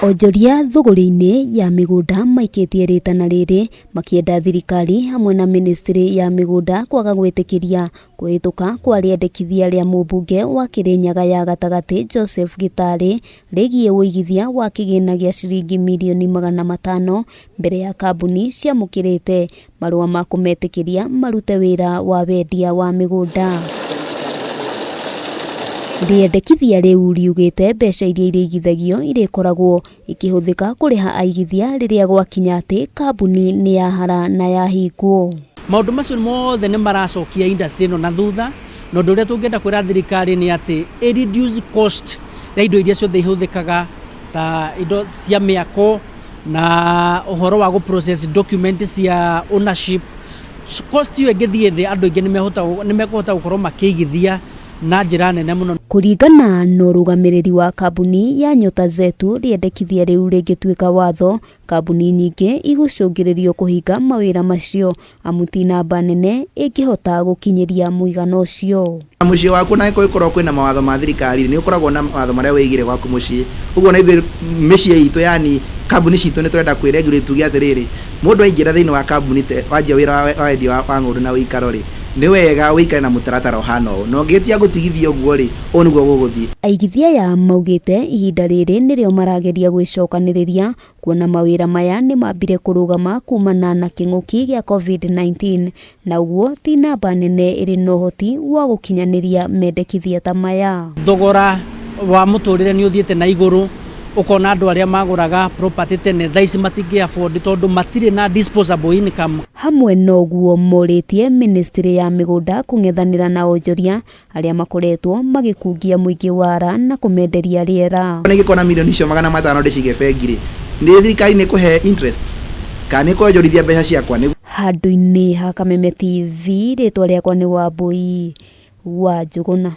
Onjoria thũgũrĩ-inĩ ya mĩgũnda maikĩtie rĩtana rĩrĩ makĩenda thirikari hamwe na mĩnĩstrĩ ya mĩgũnda kwaga gwĩtĩkĩria kũhĩtũka kwa rĩendekithia rĩa mũmbunge wa Kĩrĩnyaga ya gatagatĩ Joseph Gĩtarĩ rĩgiĩ ũigithia wa kĩgĩna gĩa ciringi mirioni 500 mbere ya kambuni ciamũkĩrĩte marũa ma kũmetĩkĩria marute wĩra wa wendia wa mĩgũnda. Rĩendekithia rĩu riugĩte mbeca iria irĩigithagio irĩkoragwo ikĩhũthĩka kũrĩha aigithia rĩrĩa gwakinya atĩ kambuni nĩ yahara na yahingwo. Maũndũ macio mothe nĩ maracokia industry ĩno na thutha, na ũndũ ũrĩa tũngĩenda kwĩra thirikari nĩ atĩ ĩ reduce cost ya indo iria ciothe ihũthĩkaga ta indo cia mĩako, na ũhoro wa gũ process document cia ownership. Cost ĩyo ĩngĩthiĩ thĩ, andũ aingĩ nĩ mekũhota gũkorwo makĩigithia na njĩra nene mũno. Kũringana na ũrũgamĩrĩri wa kambuni ya Nyota Zetu, rĩendekithia rĩu rĩngĩtuĩka watho, kambuni nyingĩ igũcũngĩrĩrio kũhinga mawĩra macio amu ti namba nene ĩngĩhota gũkinyĩria mũigana ũcio. Mũciĩ waku na gũkorwo kwĩna mawatho ma thirikari, nĩ ũkoragwo na mawatho marĩa wĩigire gwaku mũciĩ. Ũguo na ithuĩ mĩciĩ itũ, yani kambuni citũ, nĩ tũrenda kwĩ regulate, tuge atĩrĩrĩ, mũndũ aingĩra thĩinĩ wa kambuni, wanjia wĩra wa wendia wa ng'ũndũ na ũikaro rĩ, nĩ wega ũikare na mũtaratara ũhana ũũ, na ũngĩtia gũtigithia ũguo rĩ, ũũ nĩguo gũgũthiĩ. Aigithia aya maugĩte ihinda rĩrĩ nĩrĩo marageria gwĩcokanĩrĩria kuona mawĩra maya nĩ mambire kũrũgama kumana na kĩng'ũki gĩa COVID-19, na ũguo ti namba nene ĩrĩ na ũhoti wa gũkinyanĩria mendekithia ta maya. Thogora wa mũtũrĩre nĩ ũthiĩte na igũrũ, ũkona andũ arĩa magũraga property tene thaa ici matingĩ afford tondũ matirĩ na disposable income. Hamwe na ũguo, morĩtie mĩnĩstrĩ ya mĩgũnda kũng'ethanĩra na onjoria arĩa makoretwo magĩkungia mũingĩ wara na kũmenderia rĩera. Nĩ ingĩkorwo na mirioni icio 500 ndĩcige bengi rĩ, nĩ thirikari nĩ kũhe interest kana nĩ kwonjorithia mbeca ciakwa nĩ Handũ-inĩ ha Kameme TV, rĩtwa rĩakwa nĩ Wambui wa Njũgũna.